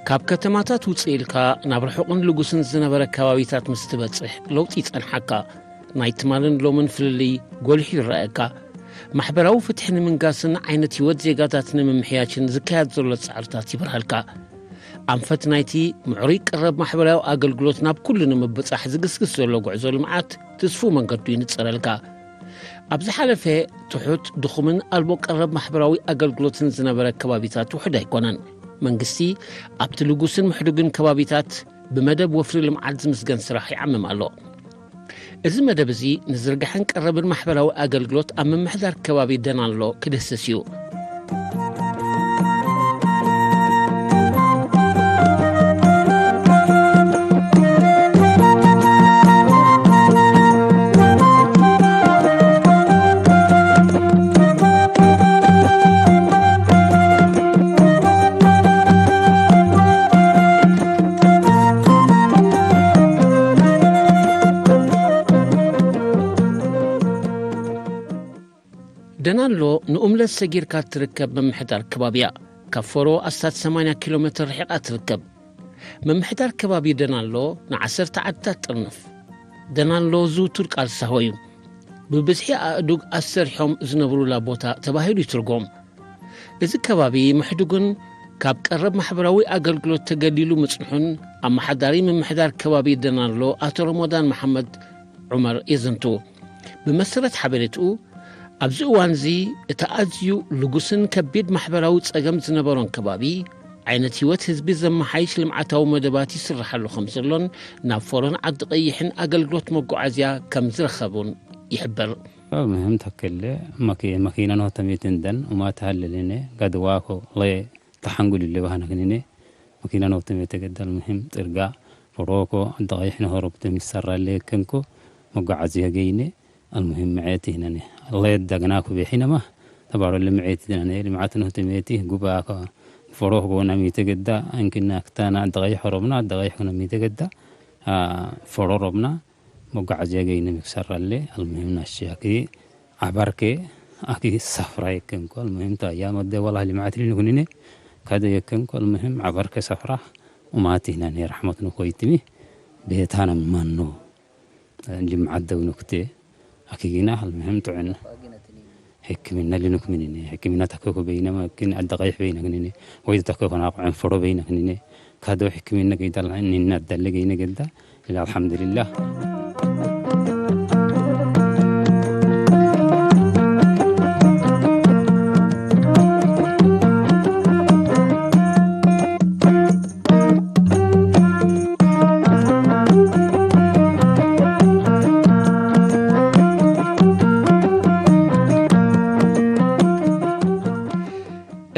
ካብ ከተማታት ውፅእ ኢልካ ናብ ርሑቕን ልጉስን ዝነበረ ከባቢታት ምስ ትበጽሕ ለውጢ ይጸንሓካ። ናይ ትማልን ሎምን ፍልልይ ጎሊሑ ይረኣየካ። ማሕበራዊ ፍትሒ ንምንጋስን ዓይነት ህይወት ዜጋታት ንምምሕያሽን ዝካየድ ዘሎ ጻዕርታት ይበርሃልካ። ኣንፈት ናይቲ ምዕሩይ ቀረብ ማሕበራዊ ኣገልግሎት ናብ ኩሉ ንምብጻሕ ዝግስግስ ዘሎ ጉዕዞ ልምዓት ትስፉው መንገዱ ይንጸረልካ። ኣብ ዝሓለፈ ትሑት፣ ድኹምን ኣልቦ ቀረብ ማሕበራዊ ኣገልግሎትን ዝነበረ ከባቢታት ውሑድ ኣይኮነን። መንግስቲ ኣብቲ ልጉስን ምሕዱግን ከባቢታት ብመደብ ወፍሪ ልምዓት ዝምስገን ስራሕ ይዓምም ኣሎ። እዚ መደብ እዚ ንዝርጋሐን ቀረብን ማሕበራዊ ኣገልግሎት ኣብ ምምሕዳር ከባቢ ደናሎ ክድህስስ እዩ። ደናሎ ንኡምለት ሰጊርካ እትርከብ ምምሕዳር ከባቢ እያ። ካብ ፎሮ ኣስታት ሰማንያ ኪሎ ሜትር ርሒቓ ትርከብ። ምምሕዳር ከባቢ ደናሎ ንዓሰርተ ዓድታት ጥርንፍ። ደናሎ ዝውቱር ቃል ሳሆ እዩ። ብብዝሒ ኣእዱግ ኣሰሪሖም ዝነብሩላ ቦታ ተባሂሉ ይትርጎም። እዚ ከባቢ ምሕዱግን ካብ ቀረብ ማሕበራዊ ኣገልግሎት ተገሊሉ ምጽንሑን ኣመሓዳሪ ምምሕዳር ከባቢ ደናሎ ኣቶ ረሞዳን መሓመድ ዑመር የዘንቱ። ብመሰረት ሓበሬትኡ፣ ኣብዚ እዋንዚ እቲ ኣዝዩ ልጉስን ከቢድ ማሕበራዊ ጸገም ዝነበሮን ከባቢ፣ ዓይነት ህይወት ህዝቢ ዘመሓይሽ ልምዓታዊ መደባት ይስርሓሉ ከም ዘሎን ናብ ፎሮን ዓዲ ቀይሕን ኣገልግሎት መጓዓዝያ ከም ዝረኸቡን ይሕበር። ምህም ተከለ መኪ-፣ መኪና ነው ተሜትን ደን ኡማት ሃለልኔ ጋድዋኮ ለየ ተሓንጉል ይልባህነ ክኒኔ መኪና ነው ተሜተ ገዳል ምህም ጥርጋ ፎሮኮ ዓዲ ቀይሕ ነሆሮብ ተሚሰራለ ከንኮ መጓዓዝያ ገይኔ المهم معيتي هنا الله يدقناكو بحينما تبارو اللي معيتي هنا لمعتنا تميتي قباكا فروح قونا ميتقدا أنكنا كتانا دغيح ربنا دغيح هنا ميتقدا آه فرو ربنا مقعد يجينا مكسر اللي المهم ناشياكي عبركي أكي سفرة يكنكو المهم تا يا مدة والله اللي معتلين كنيني كذا يكنكو المهم عبركي سفرة وماتي هنا رحمة نكويتمي بيتانا منو ልምዓት ደው ንክትየ ኣኪጊና ህልምህም ጥዕና ሕክምና ልንክ ምንኔ ሕክምና ተከኩ በይነ መክን ኣደቀይሕ በይነ ክንኔ ወይ ተከኩ ናቁዐን ፍሮ በይነ ክንኔ ካዶ ሕክምና ገይዳል ኒና ኣዳለ ገይነ ገዳ ኢላ ኣልሓምዱሊላህ።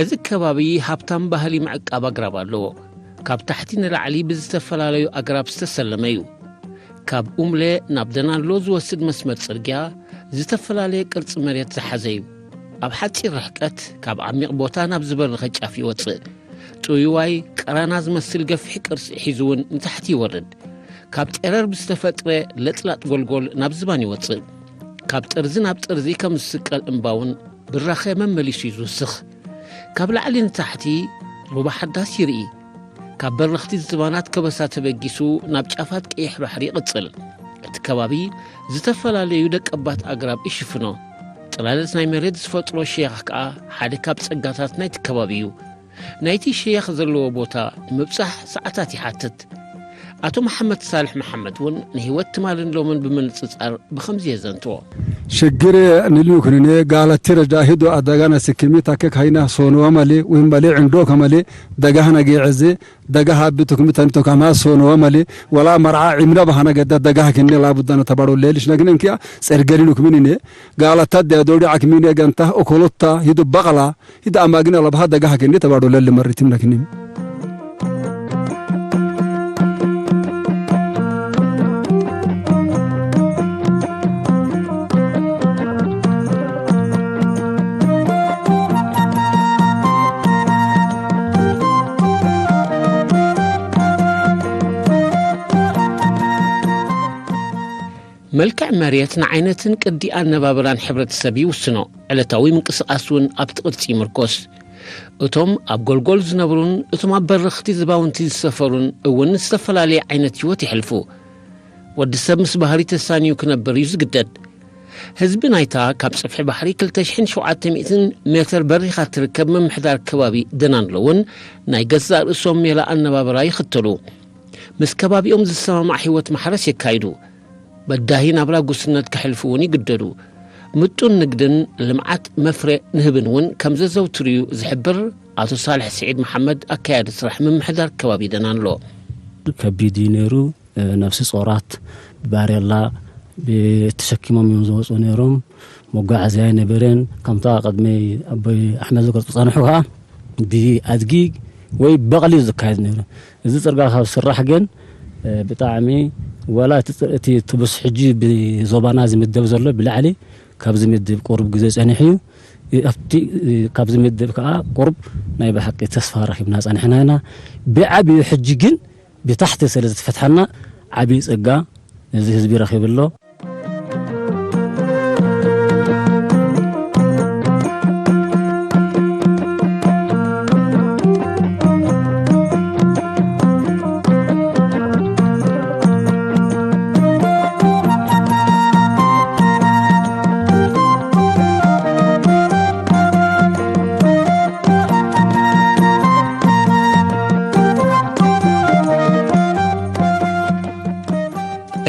እዚ ከባቢ ሃብታም ባህሊ ምዕቃብ ኣግራብ ኣለዎ። ካብ ታሕቲ ንላዕሊ ብዝተፈላለዩ ኣግራብ ዝተሰለመ እዩ። ካብ ኡምለ ናብ ደናሎ ዝወስድ መስመር ጽርግያ ዝተፈላለየ ቅርጺ መሬት ዝሓዘ እዩ። ኣብ ሓጺር ርሕቀት ካብ ዓሚቕ ቦታ ናብ ዝበረኸ ጫፍ ይወጽእ። ጥውይዋይ ቀራና ዝመስል ገፊሕ ቅርጺ ሒዙ እውን ንታሕቲ ይወርድ። ካብ ጤረር ብዝተፈጥረ ለጥላጥ ጎልጎል ናብ ዝባን ይወጽእ። ካብ ጥርዚ ናብ ጥርዚ ከም ዝስቀል እምባ እውን ብራኸ መመሊሱ እዩ ዝውስኽ። ካብ ላዕሊ ንታሕቲ ሩባ ሓዳስ ይርኢ። ካብ በረኽቲ ዝባናት ከበሳ ተበጊሱ ናብ ጫፋት ቀይሕ ባሕሪ ይቕጽል። እቲ ከባቢ ዝተፈላለዩ ደቀባት ኣግራብ ይሽፍኖ። ጽላለት ናይ መሬት ዝፈጥሮ ሸያኽ ከኣ ሓደ ካብ ጸጋታት ናይቲ ከባቢ እዩ። ናይቲ ሸያኽ ዘለዎ ቦታ ንምብጻሕ ሰዓታት ይሓትት። ኣቶ መሓመድ ሳልሕ መሓመድ እውን ንህይወት ትማልን ሎምን ብምንጽጻር ብኸምዚ የዘንትዎ። ሽግር ንልዩ ክንኔ ጋለቲ ረዳ ሂዶ ኣዳጋና ስክሚ ታከ ካይና ሶኖ ወመሌ ወይም በሌ ዕንዶ ከመሌ ደጋህና ጌዕዜ ደጋሃ ብቱክሚ ተንቶ ከማ ሶኖ ወመሌ ወላ መርዓ ዒምና ባህና ገዳ ደጋህ ክንኔ ላቡዳና ተባዶ ሌልሽ ነግን እንኪያ ጸርገሊ ኑክሚኒኔ ጋለታ ደዶዲ ዓክሚኔ ገንታ ኦኮሎታ ሂዶ በቐላ ሂዶ ኣማግን ለባሃ ደጋሃ ክንኔ ተባዶ ለል መሪቲም ነክኒም። መልክዕ መሬት ንዓይነትን ቅዲ ኣነባብራን ሕብረተሰብ ይውስኖ። ዕለታዊ ምንቅስቓስ እውን ኣብቲ ቅርጺ ይምርኮስ። እቶም ኣብ ጎልጎል ዝነብሩን እቶም ኣብ በረኽቲ ዝባውንቲ ዝሰፈሩን እውን ዝተፈላለየ ዓይነት ህይወት የሕልፉ። ወዲ ሰብ ምስ ባህሪ ተሳንዩ ክነብር እዩ ዝግደድ። ህዝቢ ናይታ ካብ ጽፍሒ ባሕሪ ክልተ ሽሕን ሸውዓተ ሚእትን ሜትር በሪኻ ትርከብ ምምሕዳር ከባቢ ደናንሎ እውን ናይ ገዛእ ርእሶም ሜላ ኣነባብራ ይኽተሉ። ምስ ከባቢኦም ዝሰማማዕ ህይወት ማሕረስ የካይዱ። በዳሂ ናብራ ጉስነት ከሕልፉ እውን ይግደዱ። ምጡን ንግድን ልምዓት መፍረ ንህብን እውን ከም ዘዘውትሩ እዩ ዝሕብር ኣቶ ሳልሕ ስዒድ መሓመድ፣ ኣካያዲ ስራሕ ምምሕዳር ከባቢ ደናንሎ። ከቢድ እዩ ነይሩ። ነፍሲ ጾራት ብባሬላ ተሸኪሞም እዮም ዝወፁ ነይሮም። መጓዓዝያ ኣይነበረን። ከምታ ቅድመይ ኣቦይ ኣሕመድ ዝገልፁ ጸንሑ ከዓ ብኣድጊ ወይ በቕሊ እዩ ዝካየድ ነይሩ። እዚ ጽርጋ ካብ ስራሕ ግን ብጣዕሚ ዋላ እቲ ጽር- እቲ ትብስ ሕጂ ብዞባና ዝምደብ ዘሎ ብላዕሊ ካብ ዝምድብ ቁሩብ ግዜ ጸኒሑ እዩ። ኣብቲ ካብ ዝምድብ ከዓ ቁሩብ ናይ ብሓቂ ተስፋ ረኺብና ጸኒሕና ኢና። ብዓብዩ ሕጂ ግን ብታሕቲ ስለ ዝተፈትሐና ዓብዪ ጸጋ እዚ ህዝቢ ረኺቡ ኣሎ።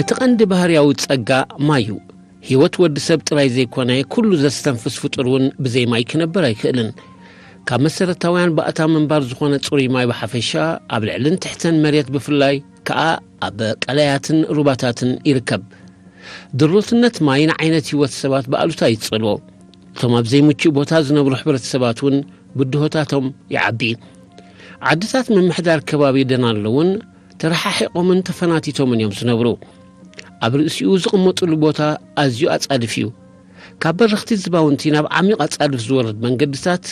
እቲ ቀንዲ ባህርያዊ ጸጋ ማይ እዩ። ህይወት ወዲ ሰብ ጥራይ ዘይኮነ፣ ኩሉ ዘስተንፍስ ፍጡር እውን ብዘይ ማይ ክነብር ኣይክእልን። ካብ መሰረታውያን ባእታ ምንባር ዝኾነ ጽሩይ ማይ ብሓፈሻ፣ ኣብ ልዕልን ትሕተን መሬት ብፍላይ ከኣ ኣብ ቀላያትን ሩባታትን ይርከብ። ድሩትነት ማይ ንዓይነት ህይወት ሰባት ብኣሉታ ይጸልዎ። እቶም ኣብ ዘይምቹእ ቦታ ዝነብሩ ሕብረተሰባት እውን ብድሆታቶም ይዓቢ። ዓድታት ምምሕዳር ከባቢ ደናንሎ እውን ተረሓሒቖምን ተፈናቲቶምን እዮም ዝነብሩ። ኣብ ርእሲኡ ዝቕመጡሉ ቦታ ኣዝዩ ኣጻድፍ እዩ። ካብ በረኽቲ ዝባውንቲ ናብ ዓሚቕ ኣጻድፍ ዝወርድ መንገድታት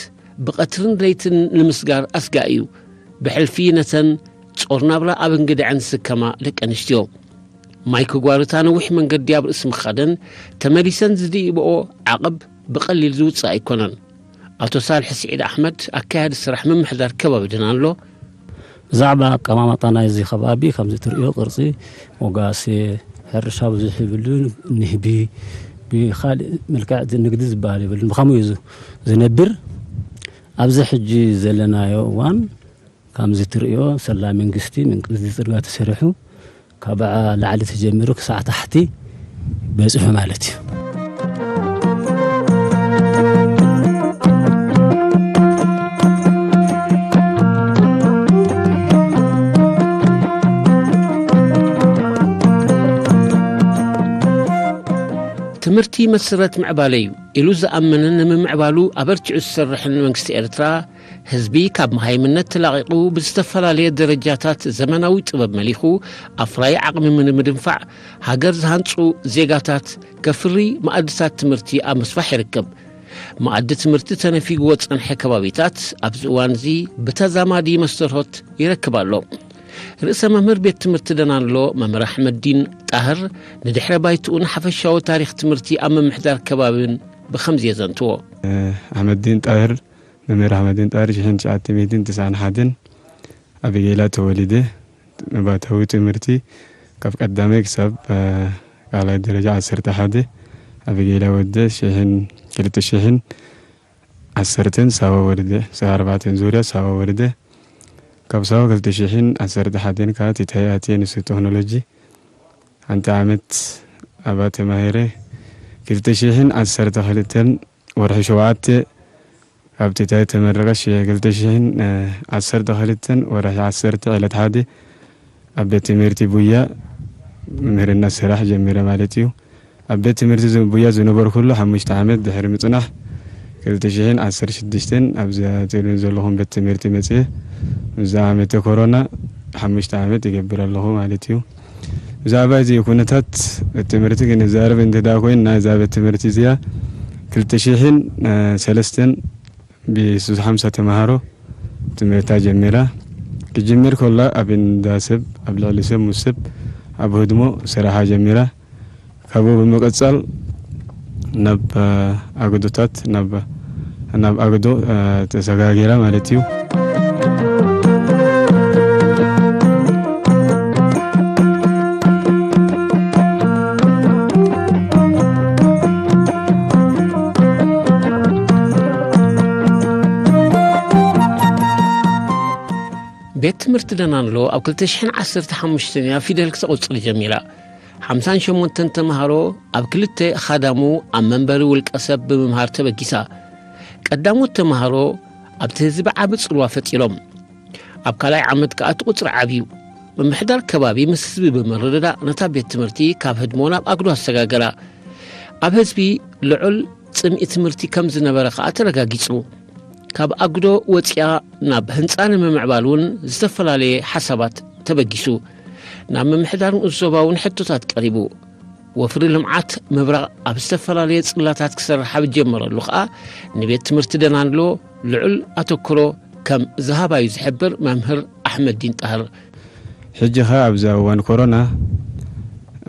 ብቐትርን ለይትን ንምስጋር ኣስጋኢ እዩ። ብሕልፊ ነተን ጾር ናብራ ኣብ እንግድዐን ዝስከማ ደቂ ኣንስትዮ። ማይ ክጓርታ ነዊሕ መንገዲ ኣብ ርእሲ ምኻደን ተመሊሰን ዝድይብኦ ዓቐብ ብቐሊል ዝውጽእ ኣይኮነን። ኣቶ ሳልሕ ስዒድ ኣሕመድ፣ ኣካያዲ ስራሕ ምምሕዳር ከባቢ ደናንሎ፣ ብዛዕባ ኣቀማምጣ ናይዚ ከባቢ ከምዚ ትርእዮ ቅርጺ ወጋሴ፣ ሕርሻ ብዙሕ የብሉን፣ ንህቢ ብኻልእ መልክዕ ንግዲ ዝበሃል የብሉን። ብኸምኡ እዩ ዝ- ዝነብር። ኣብዚ ሕጂ ዘለናዮ እዋን ከምዚ ትርእዮ ሰላ መንግስቲ፣ መንግስቲ ጽርጋ ተሰሪሑ ካብ ላዕሊ ተጀሚሩ ክሳዕ ታሕቲ በጺሑ ማለት እዩ። ትምህርቲ መሰረት ምዕባለ እዩ ኢሉ ዝኣምንን ንምምዕባሉ ኣበርቲዑ ዝሰርሕን መንግስቲ ኤርትራ፣ ህዝቢ ካብ መሃይምነት ተላቒቑ ብዝተፈላለየ ደረጃታት ዘመናዊ ጥበብ መሊኹ ኣፍራዪ ዓቕሚ ንምድንፋዕ ሃገር ዝሃንጹ ዜጋታት ከፍሪ መኣድታት ትምህርቲ ኣብ ምስፋሕ ይርከብ። መኣዲ ትምህርቲ ተነፊግዎ ዝጸንሐ ከባቢታት ኣብዚ እዋን እዚ ብተዛማዲ መስተርሆት ይረክብ ኣሎ። ርእሰ መምህር ቤት ትምህርቲ ደናንሎ መምህር ኣሕመዲን ጣህር ንድሕረ ባይትኡን ሓፈሻዊ ታሪኽ ትምህርቲ ኣብ ምምሕዳር ከባብን ብኸምዚ የዘንትዎ። ኣሕመዲን ጣህር፣ መምህር ኣሕመዲን ጣህር ሽሕን ትሽዓተ ሚእትን ትስዓን ሓደን ኣብ ጌላ ተወሊደ። መባእታዊ ትምህርቲ ካብ ቀዳማይ ክሳብ ካልኣይ ደረጃ ዓሰርተ ሓደ ኣብ ጌላ ወደ ሽሕን ክልተ ሽሕን ዓሰርተን ሳዋ ወረደ፣ ሳዋ ኣርባዕተን ዙርያ ሳዋ ወረደ። ካብ ሳዋ ክልተ ሽሕን ዓሰርተ ሓደን ከዓ ቲታይ ኣትየ ንሱ ቴክኖሎጂ ሓንቲ ዓመት ኣብኣ ተማሂረ። ክልተ ሽሕን ዓሰርተ ክልተን ወርሒ ሸውዓተ፣ ካብቲ ተመረቐ፣ ሽ-፣ ክልተ ሽሕን ዓሰርተ ክልተን ወርሒ ዓሰርተ ዕለት ሓደ፣ ኣብ ቤት ትምህርቲ ቡያ ምምህርነት ስራሕ ጀሚረ ማለት እዩ። ኣብ ቤት ትምህርቲ ዝ-፣ ቡያ ዝነበርኩሉ ሓሙሽተ ዓመት ድሕሪ ምጽናሕ፣ ክልተ ሽሕን ዓሰርተ ሽዱሽተን ኣብዛ ትርእዩ ዘለኹም ቤት ትምህርቲ መጽየ። ምስዛ ዓመተ ኮሮና ሓሙሽተ ዓመት ይገብር ኣለኹ ማለት እዩ። ብዛዕባ እዚ ኩነታት ቤት ትምህርቲ ክንዛረብ እንተ ደኣ ኮይንና፣ እዛ ቤት ትምህርቲ እዚኣ ክልተ ሽሕን ሰለስተን ብስሳ ሓምሳ ተምሃሮ ትምህርታ ጀሚራ። ክጅምር ከላ ኣብ እንዳ ሰብ፣ ኣብ ልዕሊ ሰብ ምስ ሰብ ኣብ ህድሞ ስራሓ ጀሚራ። ካብኡ ብምቕጻል ናብ፣ እ፣ ኣግዶታት፣ ናብ፣ ናብ ኣግዶ፣ እ፣ ተሰጋጊራ ማለት እዩ። ቤት ትምህርቲ ደናንሎ ኣብ ክልተ ሽሕን ዓሰርተ ሓሙሽተን እያ ፊደል ክተቑጽር ጀሚራ። ሓምሳን ሸሞንተን ተምሃሮ ኣብ ክልተ ኻዳሙ ኣብ መንበሪ ውልቀ ሰብ ብምምሃር ተበጊሳ። ቀዳሞት ተምሃሮ ኣብቲ ህዝቢ ዓቢ ጽልዋ ፈጢሮም። ኣብ ካልኣይ ዓመት ከኣ እቲ ቁጽሪ ዓብዩ። ምምሕዳር ከባቢ ምስ ህዝቢ ብምርድዳእ ነታ ቤት ትምህርቲ ካብ ህድሞ ናብ ኣግዶ ኣሰጋገራ። ኣብ ህዝቢ ልዑል ጽምኢ ትምህርቲ ከም ዝነበረ ከኣ ተረጋጊጹ። ካብ ኣግዶ ወጺኣ ናብ ህንጻ ንምምዕባል እውን ዝተፈላለየ ሓሳባት ተበጊሱ። ናብ ምምሕዳር ንኡስ ዞባ እውን ሕቶታት ቀሪቡ። ወፍሪ ልምዓት ምብራቕ ኣብ ዝተፈላለየ ጽላታት ክሰርሕ ኣብ ዝጀመረሉ ከኣ ንቤት ትምህርቲ ደናንሎ ልዑል ኣተኩሮ ከም ዝሃባዩ ዝሕብር መምህር ኣሕመዲን ጣህር። ሕጂ ኸኣ ኣብዛ እዋን ኮሮና፣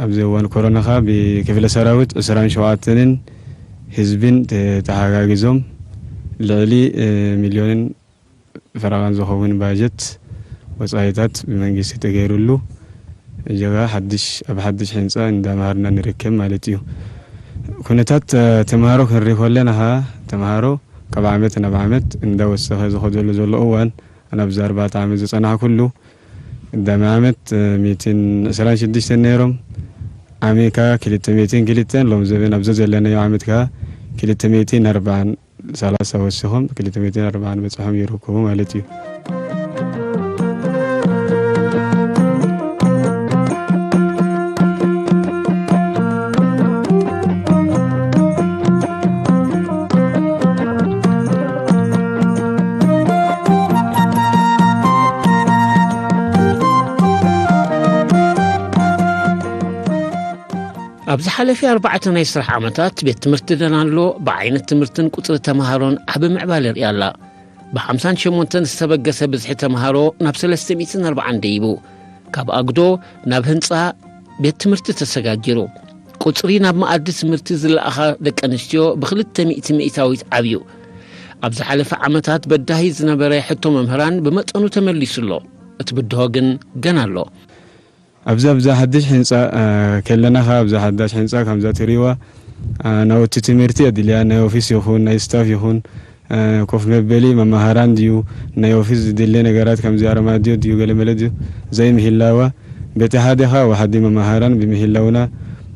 ኣብዚ እዋን ኮሮና ኸኣ ብክፍለ ሰራዊት ዕስራን ሸውዓተን ህዝብን ተ-፣ ተሓጋጊዞም ልዕሊ፣ እ፣ ሚልዮንን ፈረቓን ዝኸውን ባጀት ወጻኢታት ብመንግስቲ ተገይሩሉ፣ ሕጂ ኸኣ ሓድሽ፣ ኣብ ሓድሽ ህንጻ እንዳምሃርና ንርከብ ማለት እዩ። ኩነታት፣ እ፣ ተምሃሮ ክንርኢ ከለና ኸኣ፣ ተምሃሮ ካብ ዓመት ናብ ዓመት እንዳወሰኸ ዝኸደሉ ዘሎ እዋን፣ ኣነ ኣብዚ ኣርባዕተ ዓመት ዝጸናሕኩሉ፣ ቀዳማይ ዓመት፣ እ፣ ሚእትን ዕስራን ሽዱሽተን ነይሮም። ዓሚ ከኣ ክልተ ሚእትን ክልተን፣ ሎም ዘበን ኣብዚ ዘለናዮ ዓመት ከኣ ክልተ ሚእትን ኣርባዓን ሰላሳ ወሲኾም፣ ክልተ ሚእትን ኣርባዓን በጺሖም ይርከቡ ማለት እዩ። ኣብ ዝሓለፈ ኣርባዕተ ናይ ስራሕ ዓመታት፣ ቤት ትምህርቲ ደናንሎ ብዓይነት ትምህርትን ቁጽሪ ተምሃሮን ዓቢ ምዕባለ ርእያ ኣላ። ብሓምሳን ሸሞንተን ዝተበገሰ ብዝሒ ተምሃሮ ናብ ሰለስተ ሚእትን ኣርባዓን ደይቡ። ካብ ኣግዶ ናብ ህንጻ ቤት ትምህርቲ ተሰጋጊሩ። ቁጽሪ ናብ መኣዲ ትምህርቲ ዝለኣኻ ደቂ ኣንስትዮ ብክልተ ሚእቲ ሚእታዊት ዓብዩ። ኣብ ዝሓለፈ ዓመታት በዳሂ ዝነበረ ሕቶ መምህራን ብመጠኑ ተመሊሱ ኣሎ። እቲ ብድሆ ግን ገና ኣሎ። ኣብዚ፣ ኣብዛ ሓድሽ ህንጻ፣ እ፣ ከለና ኸኣ ኣብዛ ሓዳሽ ህንጻ ከምዛ ትርእይዋ፣ እ፣ ናውቲ ትምህርቲ የድልያ፣ ናይ ኦፊስ ይኹን፣ ናይ ስታፍ ይኹን፣ እ፣ ኮፍ መበሊ መማሃራን ድዩ፣ ናይ ኦፊስ ዝድለ ነገራት ከምዚ ኣርማድዮ ድዩ፣ ገለመለ ድዩ ዘይምህላዋ፣ በቲ ሓደ ኸኣ ዋሕዲ መማሃራን ብምህላውና፣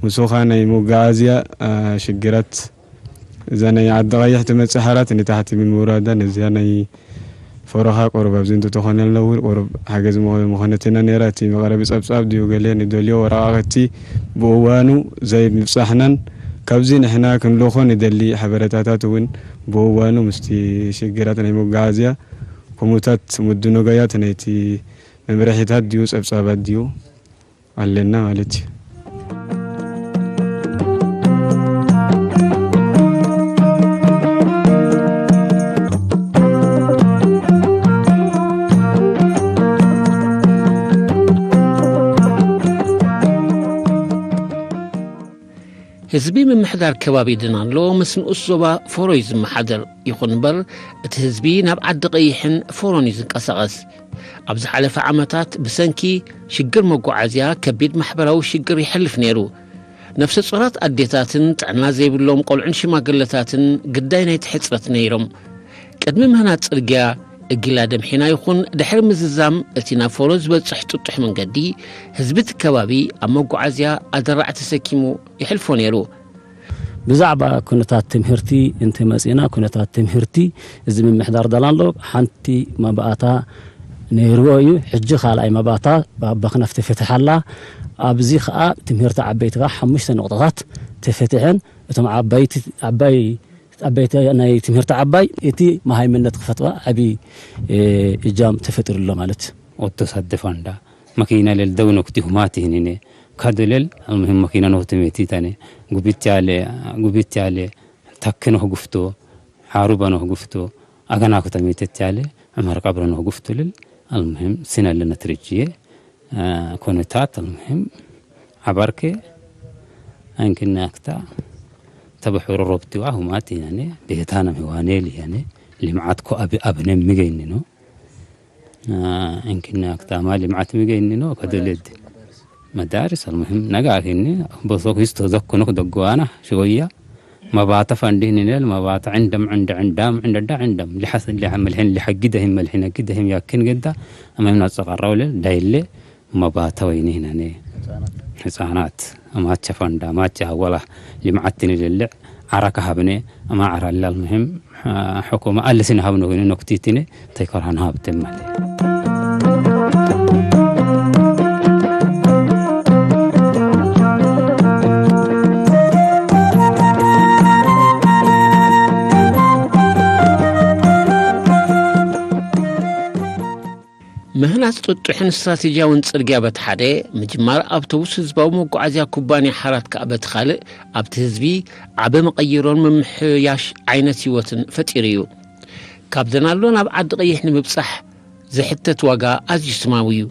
ምስኡ ኸኣ ናይ መጓዓዝያ፣ እ፣ ሽግራት፣ እዛ ናይ ዓዲ ቀይሕ ትመጽእ ሓራ ንታሕቲ ብምውራዳ፣ ነዚኣ ናይ ፈረኻ ቁሩብ ኣብዚ እንተተኾነልና እውን ቁሩብ ሓገዝ ምኾ-፣ ምኾነትና ነይራ። እቲ መቕረቢ ጸብጻብ ድዩ ገለ ንደልዮ ወረቓቕቲ ብእዋኑ ዘይምብጻሕናን፣ ካብዚ ንሕና ክንልእኾ ንደሊ ሓበሬታታት እውን ብእዋኑ ምስቲ ሽግራት ናይ መጓዓዝያ፣ ከምኡታት ምድንጋያት ናይቲ መምርሒታት ድዩ ጸብጻባት ድዩ ኣለና ማለት እዩ። ህዝቢ ምምሕዳር ከባቢ ደናንሎ ምስ ንኡስ ዞባ ፎሮ እዩ ዝመሓደር። ይኹን እምበር፣ እቲ ህዝቢ ናብ ዓዲ ቀይሕን ፎሮን እዩ ዝንቀሳቐስ። ኣብ ዝሓለፈ ዓመታት ብሰንኪ ሽግር መጓዓዝያ ከቢድ ማሕበራዊ ሽግር ይሕልፍ ነይሩ። ነፍሰ ጾራት ኣዴታትን ጥዕና ዘይብሎም ቆልዑን ሽማግለታትን ግዳይ ናይቲ ሕጽረት ነይሮም። ቅድሚ ምህናጽ ጽርግያ እጊላ ደምሒና ይኹን ድሕሪ ምዝዛም እቲ ናብ ፎሮ ዝበጽሕ ጥጡሕ መንገዲ፣ ህዝቢ እቲ ከባቢ ኣብ መጓዓዝያ ኣደራዕ ተሰኪሙ ይሕልፎ ነይሩ። ብዛዕባ ኩነታት ትምህርቲ እንተመጺእና፣ ኩነታት ትምህርቲ እዚ ምምሕዳር ዳላንሎ ሓንቲ መባእታ ነይርዎ እዩ። ሕጂ ካልኣይ መባእታ ብኣባኽናፍ ተፈትሓ ኣላ። ኣብዚ ኸኣ ትምህርቲ ዓበይቲ ኸኣ ሓሙሽተ ነቑጣታት ተፈትሐን፣ እቶም ዓባይቲ፣ ዓባይ፣ ዓበይቲ ናይ ትምህርቲ ዓባይ እቲ መሃይምነት ክፈጥዋ ዓቢ፣ እ፣ እጃም ተፈጢሩ ኣሎ ማለት እዩ። Otto Sadde Fanda, makina lel dawno kuti humati hinine. Kado lel, almuhim makina no huti meti tane. Gubitti ale, gubitti ale, takke no gufto, haruba no gufto, agana kuta meti ale, amar qabra no gufto lel, almuhim sina lena trijiye, ah, konotat, almuhim, abarke, ankin nakta, tabaxuro robti wa humati yane, behtanam hiwaneli yane, lim'at ko abi abne migayni no. Ah, ankin nakta ma lim'at migayni no, kado led. Madaris, almuhim, naga akini, boso histo zakko no dogwana, shoya. Mabata fandi hinel, mabata indam, inda, indam, inda, da, indam. Lihas, liham, malhin, lihagidahim, malhin, agidahim, yakin gedda. Amam na tsaqaraw lel, dayle, mabata wayni hinane. ህጻናት፣ አማቸ ፈንዳ፣ አማቸ አወላ፣ ልምዓት ትንልልዕ፣ ዓራ ከሃብነ፣ አማ ዓራ ላል ምህም፣ አ፣ ሕኩመ አለሲን ሃብነ ወይነ ነኩቲትነ፣ ተይኮርሃን ሃብተ ማለ። ምህናጽ ጥጡሕን ስትራቴጂያውን ጽርግያ በቲ ሓደ፣ ምጅማር ኣውቶቡስ ህዝባዊ መጓዓዝያ ኩባንያ ሓራት ከኣ በቲ ካልእ፣ ኣብቲ ህዝቢ ዓቢ መቐይሮን ምምሕያሽ ዓይነት ህይወትን ፈጢሩ እዩ። ካብ ደናሎ ናብ ዓዲ ቀይሕ ንምብጻሕ ዝሕተት ዋጋ ኣዝዩ ስማዊ እዩ።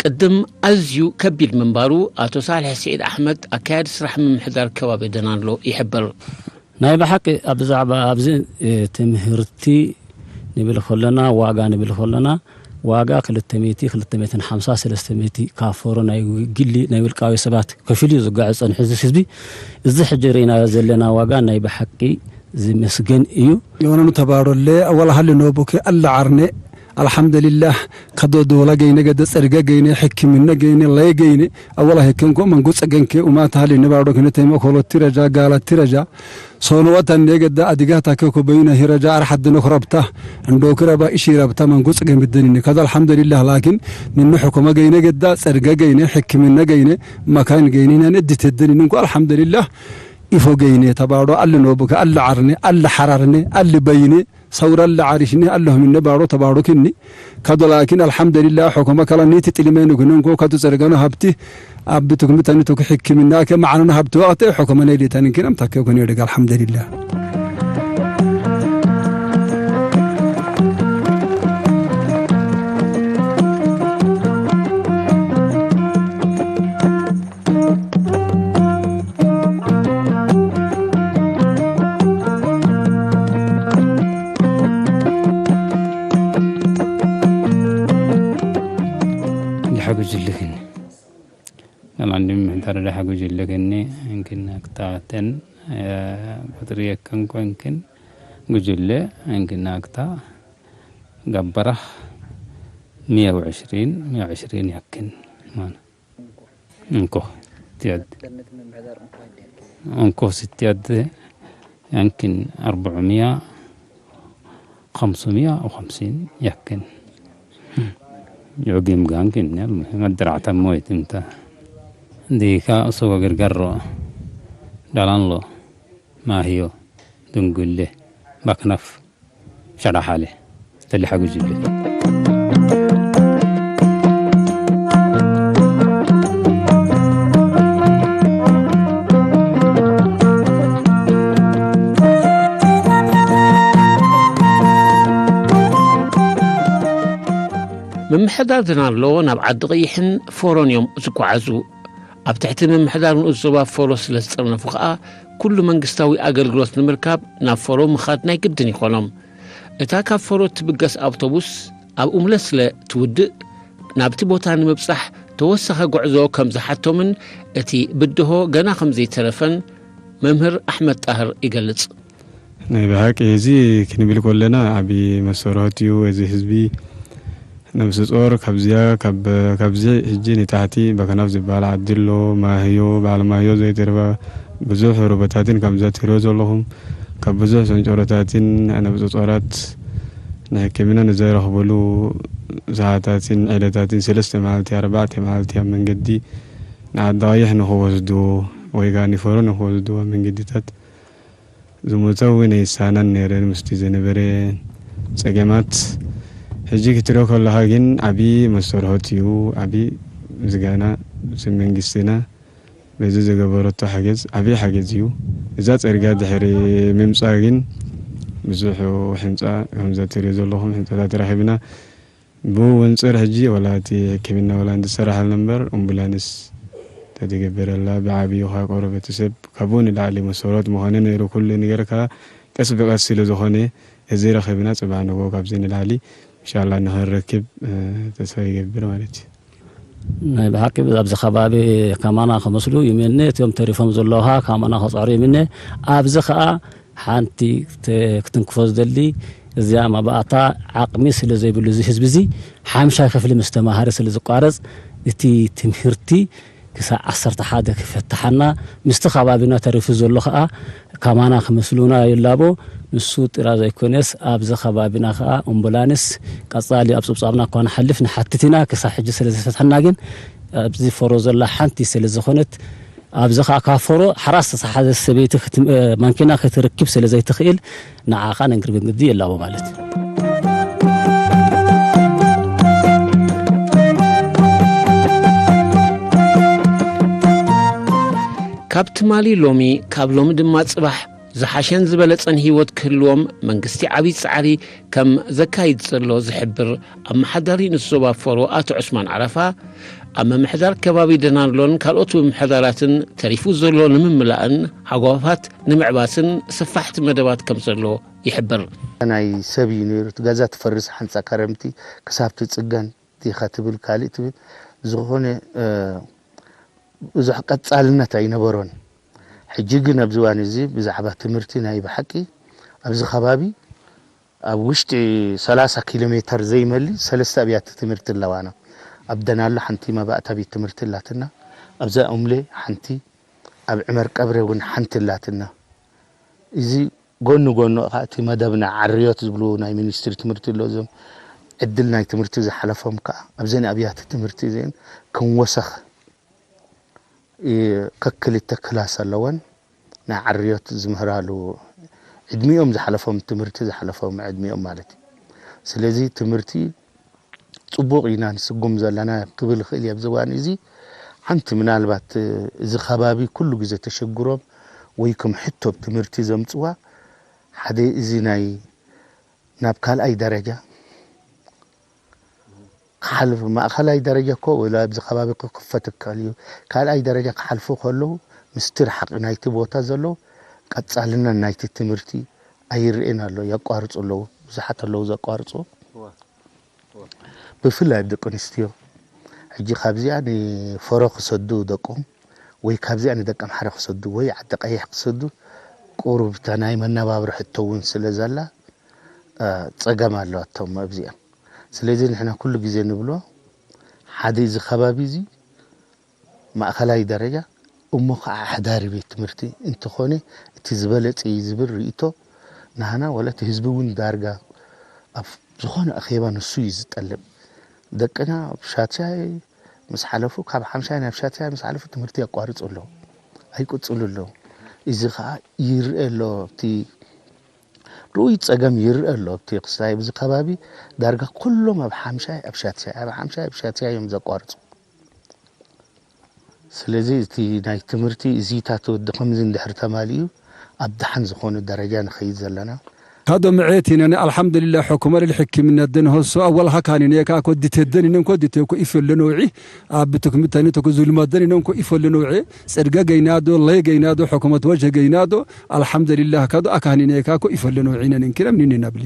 ቅድም ኣዝዩ ከቢድ ምንባሩ ኣቶ ሳልሕ ስዒድ ኣሕመድ፣ ኣካያዲ ስራሕ ምምሕዳር ከባቢ ደናሎ ይሕብር። ናይ ብሓቂ ኣብ ብዛዕባ ኣብዚ፣ እ፣ ትምህርቲ ንብል ከለና፣ ዋጋ ንብል ከለና፣ ዋጋ ክልተ ሚእቲ፣ ክልተ ሚእትን ሓምሳ፣ ሰለስተ ሚእቲ ካብ ፎሮ ናይ ግሊ፣ ናይ ውልቃዊ ሰባት ከፊሉ እዩ ዝጓዓዝ ጸኒሑ እዚ ህዝቢ። እዚ ሕጂ ርኢናዮ ዘለና ዋጋ ናይ ብሓቂ ዝመስገን እዩ። የሆነኑ ተባሮለ፣ ወላ ሃሊ ኖቡከ፣ ኣላ ዓርነ፣ ኣልሓምደሊላህ፣ ከዶ ዶላ ገይነ፣ ገደ ጸርገ ገይነ፣ ሕክምነ ገይነ፣ ለየ ገይነ፣ ኣወላ ሄከንኮ መንጎ ጸገንከ፣ ኡማት ሃሊ ንባዶ ክነ ተይመ ኮሎቲ ረጃ፣ ጋላቲ ረጃ፣ ሶኖ ወተን ገዳ ኣዲጋታ ከኮ በይነ ሂረጃ ኣርሓድነ ክረብታ፣ እንዶ ክረባ እሺ ረብታ መንጎ ጽገም ይደኒኒ። ከዛ ኣልሓምዱሊላህ ላኪን ንንሑ ኮመ ገይነ ገዳ ጸርገ ገይነ ሕክምነ ገይነ መካን ገይነ ነን እድት የደኒኒ እንኳ ኣልሓምዱሊላህ ኢፎ ገይነ ተባዶ ኣል ኖብከ ኣል ዓርነ ኣል ሓራርነ ኣል በይነ ሰውራ ኣል ዓሪሽኒ ኣለሁም እነ ባሮ ተባሮ ክኒ ከዶ ላኪን ኣልሓምዱሊላህ ሑኮመ ከላ ኒቲ ጥሊመ ንግነ እንኮ ከዱ ጸርገነ ሃብቲ ኣብ ትኩምተኒ ትኩ ሕክምና ከ መዓነና ሃብቲ ወቅተ ሑኮመ ነይ ዴታን እንኪን ኣምታከ ኮነ ወደግ ኣልሓምዱሊላህ። ድሓ ጉጅለ ክኒ። ለማንድም ምሕዳር ድሓ ጉጅለ ክኒ። እንክን ኣክታተን፣ እ፣ ቁጥሪ የከን ኮንክን ጉጅለ፣ እንክን ኣክታ ገበራህ ሚያ ወዕሽሪን፣ ሚያ ወዕሽሪን ያክን ማለት። እንኮ ስትያድ-፣ እንኮ ስትያድ ያንኪን ኣርብዕሚያ፣ ኸምስሚያ ወኸምሲን ያክን። ዮጊም ጋንኪን ያል መድራዕታ ሞይት እንተ ዲካ ሶጎ ግርገሮ ዳላንሎ ማህዮ ድንጉሌ ባክናፍ ሸራሓለ ተሊሓ ጉጅለ። ምምሕዳር ደናሎ ናብ ዓዲ ቀይሕን ፎሮን እዮም ዝጓዓዙ። ኣብ ትሕቲ ምምሕዳር ንኡስ ዞባ ፎሮ ስለ ዝጠርነፉ ከኣ፣ ኩሉ መንግስታዊ ኣገልግሎት ንምርካብ ናብ ፎሮ ምኻድ ናይ ግድን ይኾኖም። እታ ካብ ፎሮ እትብገስ ኣውቶቡስ ኣብ ኡምለ ስለ ትውድእ፣ ናብቲ ቦታ ንምብጻሕ ተወሳኺ ጉዕዞ ከም ዝሓቶምን እቲ ብድሆ ገና ከም ዘይተረፈን መምህር ኣሕመድ ጣህር ይገልጽ። ናይ ብሓቂ እዚ ክንብል ከለና ዓቢ መሰረቱ እዩ። እዚ ህዝቢ ነብሲ ጾር ካብዚኣ፣ ካብ፣ ካብዚ ሕጂ ንታሕቲ በከናፍ ዝበሃል ዓዲ ኣሎ፣ ማህዮ፣ በዓል ማህዮ ዘይተርፋ ብዙሕ ሩበታትን ከምዛ ትሪኦ ዘለኹም ካብ ብዙሕ ሰንጨሮታትን ነብፀጾራት ንሕክምና ንዘረኽበሉ ሰዓታትን ዕለታትን ሰለስተ መዓልቲ ኣርባዕተ መዓልቲ ኣብ መንገዲ ንዓዲ ቀይሕ ንኽወስድዎ ወይ ከዓ ንፈሮ ንኽወስድዎ ኣብ መንገዲታት ዝሞተ እውን ኣይሳናን ነይረን ምስቲ ዝነበረ ፀገማት። ሕጂ ክትሪኦ ከለኻ ግን ዓብዪ መሰርሖት እዩ። ዓብዪ ምስጋና ምስ መንግስትና በዚ ዝገበረቶ ሓገዝ ዓብዪ ሓገዝ እዩ። እዛ ፅርግያ ድሕሪ ምምፃእ ግን ብዙሕ ሕንፃ ከምዛ ትሪኦ ዘለኹም ሕንፃታት ረኺብና። ብኡ ወንፅር ሕጂ ወላ እቲ ሕክምና ወላ እንትሰራሓልና እምበር ኣምቡላንስ ተትገብረላ ብዓብዩ ከዓ ቆረበቲ ሰብ ካብኡ ንላዕሊ መሰረት ምኾነ ነይሩ። ኩሉ ነገር ከዓ ቀስ ብቀስ ስለ ዝኾነ እዚ ረኺብና ፅባሕ ንግሆ ካብዚ ንላዕሊ እንሻላ ንኽንረክብ ተስፋ ይገብር ማለት እዩ። ናይ ብሓቂ ኣብዚ ከባቢ ከማና ክመስሉ ይምነ እቶም ተሪፎም ዘለዉ ከዓ ከማና ክፅዕሩ ይምነ። ኣብዚ ከዓ ሓንቲ ክተ- ክትንክፎ ዝደሊ እዚኣ መባእታ ዓቕሚ ስለ ዘይብሉ እዚ ህዝቢ እዚ ሓምሻይ ክፍሊ ምስ ተማሃረ ስለ ዝቋረፅ እቲ ትምህርቲ ክሳብ ዓሰርተ ሓደ ክፈትሓና ምስቲ ከባቢና ተሪፉ ዘሎ ከዓ ከማና ክመስሉና ይላቦ። ንሱ ጥራ ዘይኮነስ ኣብዚ ከባቢና ከዓ ኣምቡላንስ ቀፃሊ ኣብ ፀብፃብና እኳ ንሓልፍ ንሓትት ኢና። ክሳብ ሕጂ ስለ ዘይፈትሐና ግን ኣብዚ ፈሮ ዘላ ሓንቲ ስለ ዝኾነት ኣብዚ ከዓ ካብ ፈሮ ሓራ ዝተተሓዘ ሰበይቲ ክትም- ማንኪና ክትርክብ ስለ ዘይትኽእል ንዓኻ ነንግር ብንግዲ የላቦ ማለት እዩ። ካብ ትማሊ ሎሚ ካብ ሎሚ ድማ ጽባሕ ዝሓሸን ዝበለጸን ህይወት ክህልዎም መንግስቲ ዓብዪ ጻዕሪ ከም ዘካይድ ዘሎ ዝሕብር ኣመሓዳሪ ንሶብ ኣፈሮ ኣቶ ዑስማን ዓረፋ ኣብ ምምሕዳር ከባቢ ደናሎን ካልኦት ምምሕዳራትን ተሪፉ ዘሎ ንምምላእን ሃጓፋት ንምዕባስን ሰፋሕቲ መደባት ከም ዘሎ ይሕብር። ናይ ሰብ እዩ ነይሩ እቲ ገዛ ትፈርስ ሓንፃ ከረምቲ ክሳብ ትፅገን ዲኻ ትብል ካልእ ትብል ዝኾነ ብዙሕ ቀፃልነት ኣይነበሮን። ሕጂ ግን ኣብዚ እዋን እዚ ብዛዕባ ትምህርቲ ናይ ብሓቂ ኣብዚ ከባቢ ኣብ ውሽጢ ሰላሳ ኪሎ ሜተር ዘይመሊ ሰለስተ ኣብያተ ትምህርቲ ኣለዋና። ኣብ ደናሎ ሓንቲ መባእታ ቤት ትምህርቲ ኣላትና። ኣብዛ ኡምሌ ሓንቲ፣ ኣብ ዕመር ቀብሬ እውን ሓንቲ ኣላትና። እዚ ጎኒ ጎኑ ከዓ እቲ መደብና ዓርዮት ዝብሉ ናይ ሚኒስትሪ ትምህርቲ ኣሎ። እዞም ዕድል ናይ ትምህርቲ ዝሓለፎም ከዓ ኣብዘን ኣብያተ ትምህርቲ እዚአን ክንወሰኽ ከክልተ ክላስ ኣለወን ናይ ዓርዮት ዝምህራሉ ዕድሚኦም ዝሓለፎም ትምህርቲ ዝሓለፎም ዕድሚኦም ማለት እዩ። ስለዚ ትምህርቲ ፅቡቕ ኢና ንስጉም ዘለና ክብል ይኽእል እየ ኣብዚ እዋን እዚ ሓንቲ ምናልባት እዚ ከባቢ ኩሉ ግዜ ተሸግሮም ወይ ከም ሕቶ ኣብ ትምህርቲ ዘምፅዋ ሓደ እዚ ናይ ናብ ካልኣይ ደረጃ ክሓልፉ ማእኸላይ ደረጃ እኮ ወላ ኣብዚ ከባቢ ክክፈት ይከኣል እዩ። ካልኣይ ደረጃ ክሓልፉ ከለዉ ምስቲ ርሓቕ ናይቲ ቦታ ዘለዉ ቀፃልነት ናይቲ ትምህርቲ ኣይርኤን ኣሎ። የቋርፁ ኣለዉ። ብዙሓት ኣለዉ ዘቋርፁ። ብፍላይ ኣብ ደቂ ኣንስትዮ ሕጂ ካብዚኣ ንፈሮ ክሰዱ ደቆም ወይ ካብዚኣ ንደቂ ኣምሓራ ክሰዱ ወይ ዓዲ ቀይሕ ክሰዱ ቁሩብ እታ ናይ መነባብሮ ሕቶ እውን ስለ ዘላ ፀገም ኣለዋቶም ኣብዚኣ። ስለዚ ንሕና ኩሉ ግዜ ንብሎ ሓደ እዚ ከባቢ እዚ ማእኸላይ ደረጃ እሞ ከዓ ሓዳሪ ቤት ትምህርቲ እንተኾነ እቲ ዝበለፀ እዩ ዝብል ርእቶ ናህና ወላ እቲ ህዝቢ እውን ዳርጋ ኣብ ዝኾነ ኣኼባ ንሱ እዩ ዝጠልብ። ደቅና ኣብ ሻትሻይ ምስ ሓለፉ ካብ ሓምሻይ ናብ ሻትሻይ ምስ ሓለፉ ትምህርቲ የቋርፁ ኣለዉ፣ ኣይቅፅሉ ኣለዉ። እዚ ከዓ ይርአ ኣሎ ኣብቲ ርኡይ ፀገም ይርአ ኣሎ ኣብቲ ክስታይ ኣብዚ ከባቢ ዳርጋ ኩሎም ኣብ ሓምሻይ ኣብ ሻትሻይ ኣብ ሓምሻይ ኣብ ሻትሻይ እዮም ዘቋርፁ። ስለዚ እቲ ናይ ትምህርቲ እዚታት ወዲ ከምዚ እንድሕር ተማሊኡ ኣብ ደሓን ዝኾነ ደረጃ ንኸይድ ዘለና። ካዶ ምዕት ኢነን ኣልሓምዱሊላህ ሕኩመ ልልሕክምና ደንሆሶ ኣወል ሃካን ኢነ ካኮ ዲተደን ኢነን ኮ ዲተኮ ኢፈለ ነውዒ ኣብ ትክምተኒ ተኮ ዙልማደን ኢነን ኮ ኢፈለ ነውዒ ጽድገ ገይናዶ ለይ ገይናዶ ሕኩመት ወጀ ገይናዶ ኣልሓምዱሊላህ ካዶ ኣካን ኢነ ካኮ ኢፈለ ነውዒ ኢነን እንኪረም ኒኒ ናብሊ።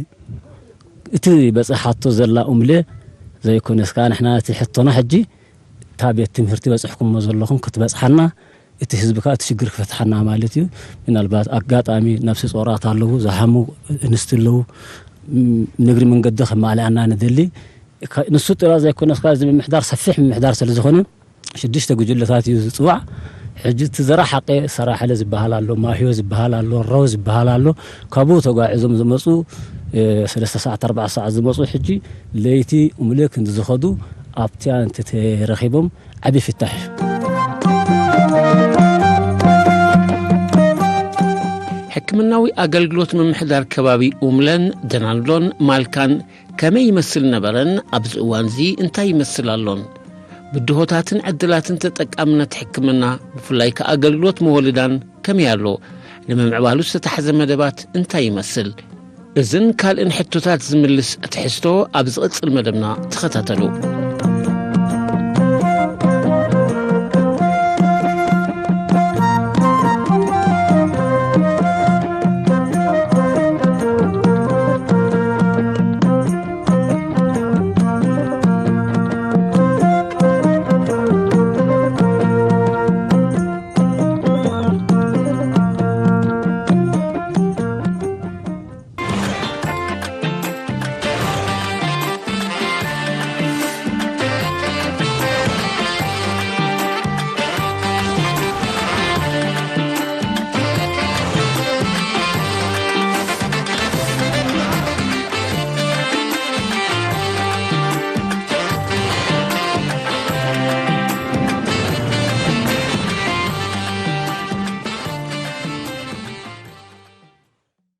እቲ በጽሓቶ ዘላ ኡምለ ዘይኮነስ ከኣ ንሕና እቲ ሕቶና ሕጂ እታ ቤት ትምህርቲ በጽሕኩሞ ዘለኹም ክትበጽሓና እቲ ህዝቢ ከዓ እቲ ሽግር ክፈትሓና ማለት እዩ። ምናልባት ኣጋጣሚ ነብሲ ጾራት ኣለዉ፣ ዝሓሙ እንስቲ ኣለዉ፣ ንግሪ መንገዲ ከማልኣና ንደሊ። ንሱ ጥራ ዘይኮነስ ከዓ እዚ ምምሕዳር ሰፊሕ ምምሕዳር ስለ ዝኾነ ሽዱሽተ ጉጅለታት እዩ ዝፅዋዕ። ሕጂ እቲ ዘራሓቀ ሰራሕለ ዝበሃል ኣሎ፣ ማህዮ ዝበሃል ኣሎ፣ ረው ዝበሃል ኣሎ። ካብኡ ተጓዒዞም ዝመፁ፣ እ፣ ሰለስተ ሰዓት፣ ኣርባዕተ ሰዓት ዝመፁ፣ ሕጂ ለይቲ ኡምለ ክንዲ ዝኸዱ ኣብቲያ እንተተረኺቦም ዓቢ ፍታሕ እዩ። ሕክምናዊ ኣገልግሎት ምምሕዳር ከባቢ ኡምለን፣ ደናልዶን ማልካን ከመይ ይመስል ነበረን ኣብዚ እዋንዚ እንታይ ይመስል ኣሎን? ብድሆታትን ዕድላትን ተጠቃምነት ሕክምና፣ ብፍላይ ከኣ ኣገልግሎት መወልዳን ከመይ ኣሎ? ንምምዕባሉ ዝተታሕዘ መደባት እንታይ ይመስል? እዝን ካልእን ሕቶታት ዝምልስ ትሕዝቶ ኣብ ዝቕጽል መደብና ተኸታተሉ።